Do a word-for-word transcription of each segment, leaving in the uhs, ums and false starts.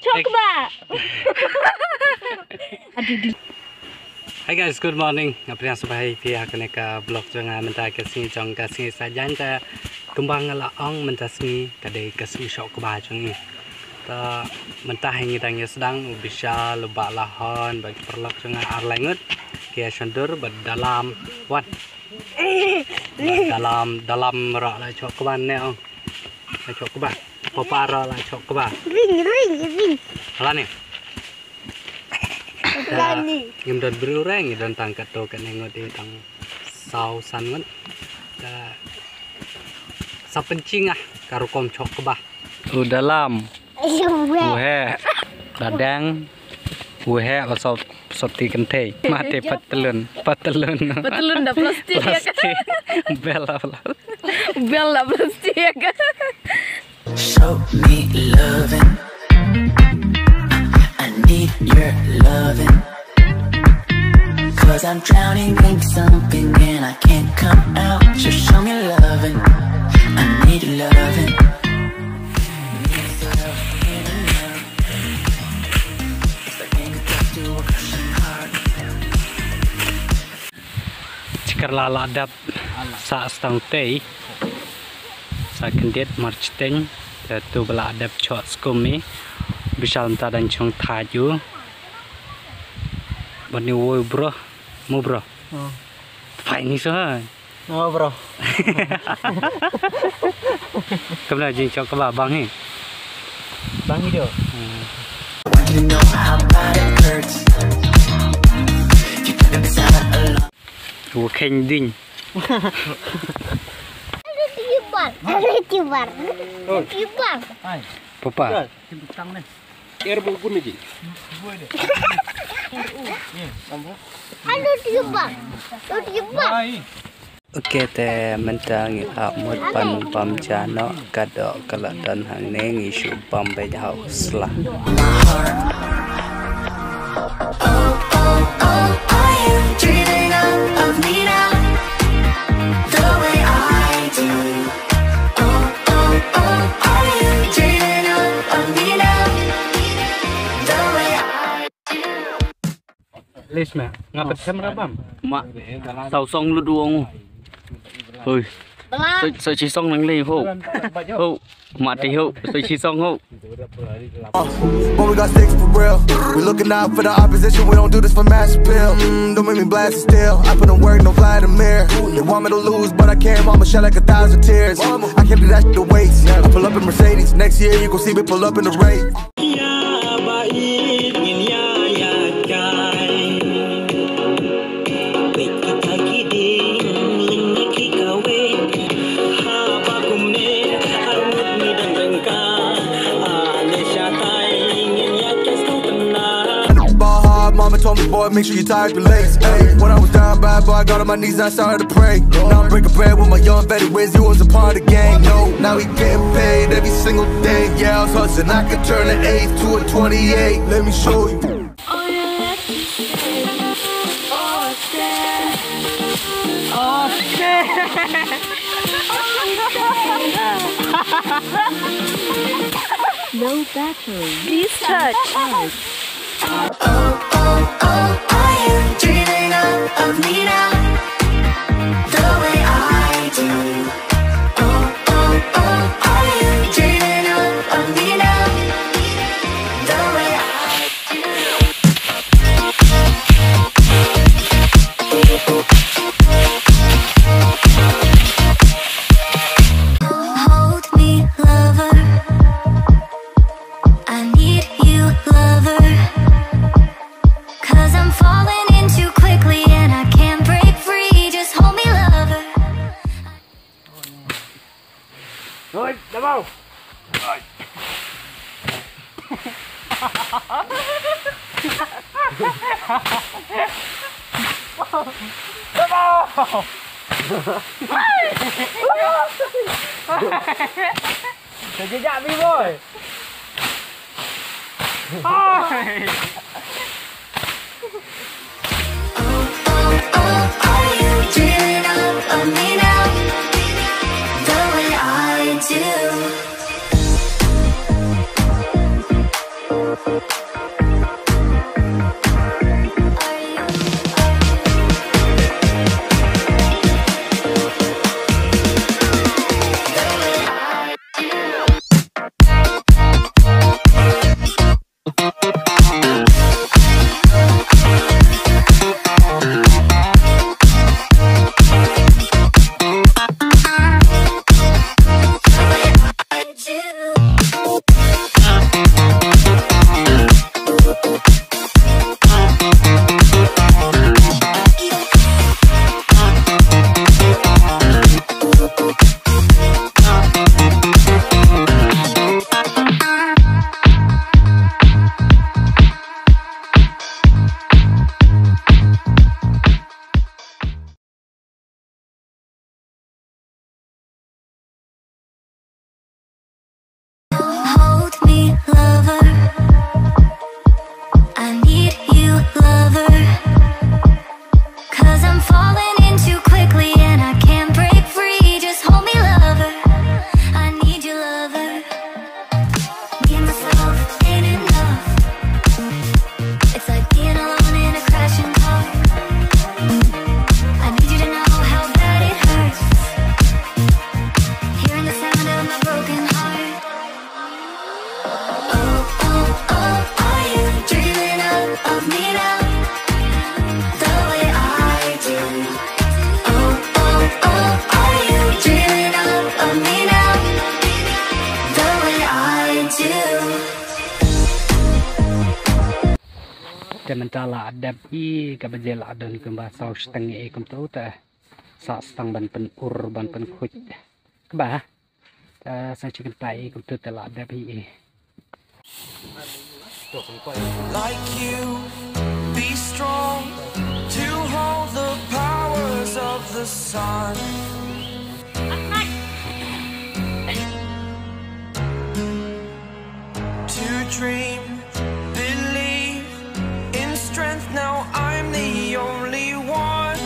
Chok ba. Aduh, di. Hi guys, good morning. Nga pdiang sngewbha ïa phi ha kane ka vlog jong nga mynta ka sngi jong ka sngi Saitjaiñ. Te kumba nga la ong mynta sngi ka dei ka sngi shoh kba jong ngi. Te mynta hi ngi dang ïa sdang u Bishal, u Bah Lahon bad ki paralok jong nga ar lai ngut ki ïa shon dur bad Dalam wan. Dalam, Dalam ruh la shoh kba ne ong. La shoh kba. Papa ruh la shoh kba. Ring, ring, ring. Ala ne. Ala ne. Ngim don briew re, ngi don tang katto katne ngut, i tang saw san ngut. Te sa pynching ah ka rukom shoh kba. U Dalam. U Heh. Dadang. U Heh la sop sop ti kynthei. Mate patlun. Patlun. Patlun da plastik. Plastik. Bel la. Bel la plastik. Show me loving. I need your loving. Cause I'm drowning in something and I can't come out. Just show me loving. I need your loving. Chicar la la dap sa stang tei. Sa kendit marchiteng. Te tu ba la dap chok skum i. Bishal mynta dang chong thaju. Bani woi bro. Mo bro. Oh. Fine ni so ha. No bro. Kamna jing chok kba bang hi. Bang hi do. Hmm. Want you to know how bad it hurts. You put inside a lot. Wo kheng ding. Ada tibar, ada tibar. Oh. Tibar. Hai. Papa. Tibar. Air bukun ni ji. Aduh, tiba. Aduh, tiba. Okay, te mynta ngi ap mut ban bam ja noh, ka doh ka la don hangne, ngi shu bam beit ha u sla. Oh, oh, oh, are you dreaming of, of me now? The way I do. Oh, oh, oh, are you dreaming of, of me now? The way I do. Lis me, nga pat camera bam. Ma, saw song lut u ong. Hoi. Bela. So, so chi song nang le ho. Ho. Ma ti ho, so chi song ho. Uh, when we got sticks for real, we looking out for the opposition. We don't do this for mass appeal. Mm, don't make me blast it still. I put in work, no fly in the mirror. They want me to lose, but I can't. Mama shed like a thousand tears. I can't do that shit to waste. I pull up in Mercedes. Next year, you gon' see me pull up in the race. Ball hard, mama told me, boy, make sure you tie up your lace. Ayy, when I was down bad, boy, I got on my knees and I started to pray. Now I'm breaking bread with my young vet, who was a part of the gang. No, now he getting paid every single day. Yeah, I was hustling, I could turn an eighth to a twenty-eight. Let me show you. Oh, yeah. Oh, shit. Oh, shit. Low battery. Please touch. Charge. Oh, oh, oh, are you dreaming of, of me now? The way I do. Oh, oh, oh, are you dreaming of, of me now? The way I do. Hold me, lover. I need you, lover. 'Cause I'm falling in too quickly and I can't break free. Just hold me, lover. Oi, Dabau. Oi. Dabau. Terjejak, B-boy. Hai. Te mynta la dep hi, ka baje la don kumba saw shiteng hi kumto, te sa stang ban pynur ban pynkhuid. Kaba te sa chi kyntai kumto te la dep hi. Like you, be strong to hold the powers of the sun. To dream, believe in strength. Now I'm the only one.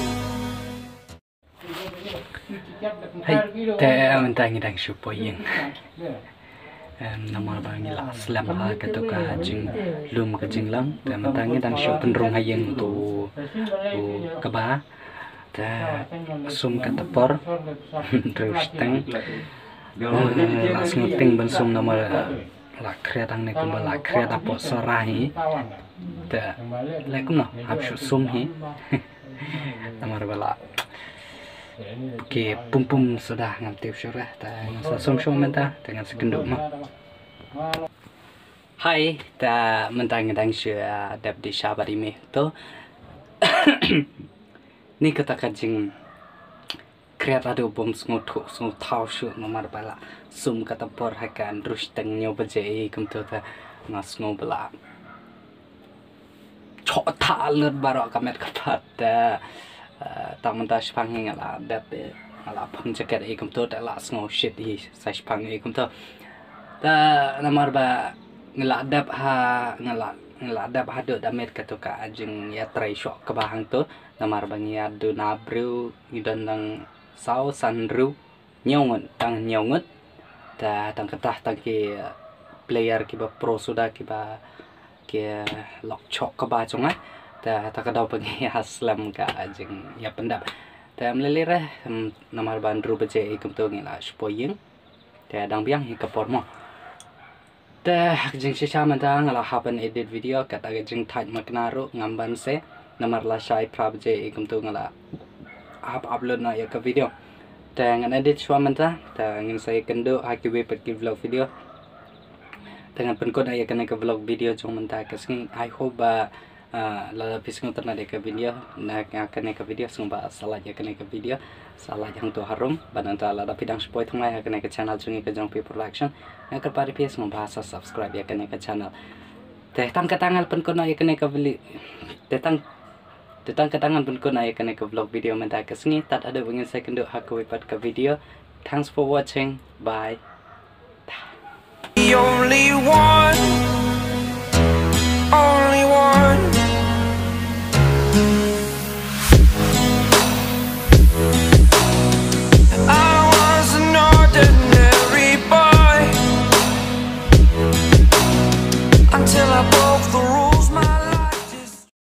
Hei, te mynta ngi dang shu poi ïing. Em, namar ba ngi la slem ha kato ka jinglum ka jinglang. Te mynta ngi dang shu pynrung ha ïing tu, tu kaba. Te sum kata por. Hynriew shiteng. Em, la sngewthuh ban sum namar, eh, la khriat hangne kumba la khriat hapoh Sora hi. Te leh kumno hap shu sum hi. Namar ba la ki pum pum suda, ngam tip shuh re. Te ngan sa sum shuh mynta, te ngan sa kynduh mo. Hai, te mynta ngi dang shu, ah, dep dih sha bad i mei to. Ni kata ka jing khriat haduh bym sngewthuh sngewthaw shuh namar ba la sum kata por ha ka hynriew shiteng hynñiew baje hi kumto, te nga sngew ba la choh tha lut baroh ka met ka pat, te, eh, tang mynta shiphang hi nga la dep, eh, nga la phong jacket hi kumto, te la sngew shit hi sa shiphang hi kumto. Te namar ba nga la dep ha, nga la, nga la dep haduh da met kato ka jingïatrei shoh kaba hangto. Namar ba ngi ïa duna briew ngi don tang saw san hynriew, hynñiew ngut, tang hynñiew ngut. Te tang kata tang ki player kiba pro suda kiba ki lok chok kaba jong nga. Te ta ka daw ba ngi ïa slem ka jingïapyndep. Te ym lei lei re, em, namar ba hynriew baje hi kumto ngi la shu poi ïing. Te dang biang hi ka por mo. Te ha ka jingshisha mynta nga la hap ban edit video, kata ka jingthait makna ruh ngam banse, namar la shai phra baje hi kumto nga la hap upload noh ïa ka video. Te ngan edit shuwa mynta, te ngin sa ïakynduh ha kiwei pat ki vlog video. Te ngan pynkut noh ïa kane ka vlog video jong mynta ka sngi. I hope ba Ah, lada phi sngewtynnat ïa ka video, na, na kane ka video, sngewbha sa like ïa kane ka video, sa like hangto harum, bad nangta lada phi dang shu poi thymmai ha kane ka channel jong ngi ka Jong Phi Production, nga kyrpad ïa phi sngewbha sa subscribe ïa kane ka channel. Te tang kata ngan pynkut noh ïa kane ka vli-, te tang, te tang kata ngan pynkut noh ïa kane ka vlog video mynta ka sngi, tad haduh ba ngin sa ïakynduh ha kawei pat ka video. Thanks for watching. Bye. The only one, only one. I was an ordinary boy until I broke the rules. My